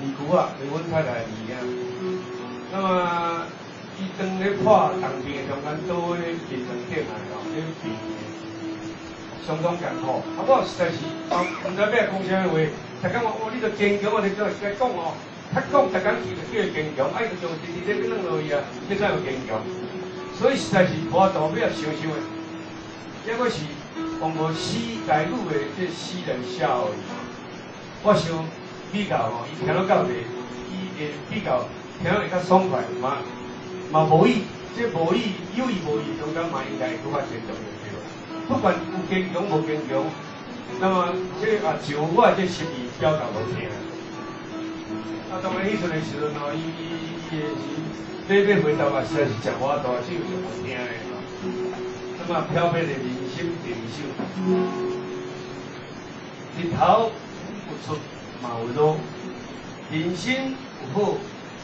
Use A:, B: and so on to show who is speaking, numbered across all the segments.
A: 二姑仔，就是阮太太的二囝。那麼，伊當咧破重病的中間，倒咧病床頂來吼，咧病相當艱苦。啊，我實在是毋知欲講啥物話，逐工話哦，你著堅強啊，你著來講哦，較講逐工伊就叫伊堅強，啊，伊就將直直咧軟落去啊，這才有堅強。所以實在是無法度欲想想的，抑閣是用無詩台語的這詩來寫予伊。我想比較吼，伊聽了到底，伊會比較聽了會較爽快，嘛嘛無意，這無意有意無意中間嘛應該會閣較堅強就對啦。不管有堅強無堅強，那麼這也將我的這心意表達予聽。啊，當然彼陣的時陣吼，伊伊伊的是欲回答嘛，實在是誠無法度，只有用聽的吼。那麼飄撇的人生第二首，日頭有出嘛有落，人生有好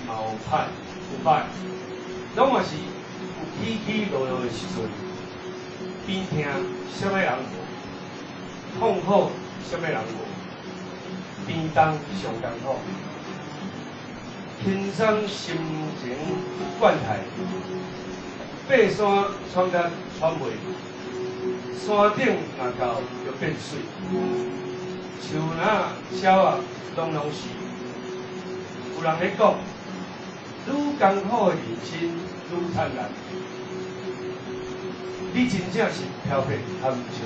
A: 嘛有歹，有歹，攏嘛是有起起落落的時陣。邊疼啥物人無，痛苦啥物人無，邊當上艱苦。輕鬆心情倦怠，爬山喘甲喘袂，山頂若到就變媠。樹林鳥仔攏攏是，有人咧講，愈艱苦的人生愈燦爛。你真正是飄撇含笑，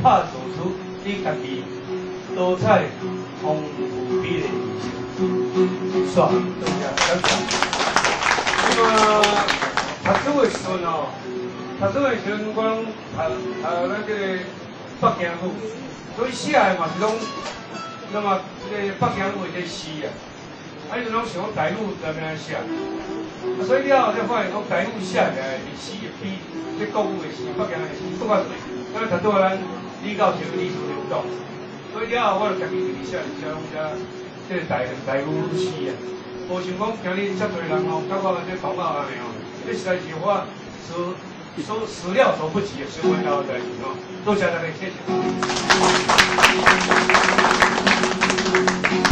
A: 拍造出你家己多彩豐富美麗的人生。煞，多謝，感謝。那麼讀書的時陣吼，讀書的時陣，我攏讀讀咱這個北京語，所以寫的嘛是攏，那麼這個北京語的這詩啊，啊，伊陣攏想講台語怎麼寫，啊，所以了後才發現講台語寫起來的詩會比這國語的詩、北京的詩閣較濟。咱拄拄仔咱李教授、李處長講，所以了後我就家己直直寫，寫攏寫這個台語詩啊。無想講今日遮濟人吼，感覺這同學按呢吼，這實在是我所始料所不及的，想袂到的代誌吼。多謝大家，謝謝。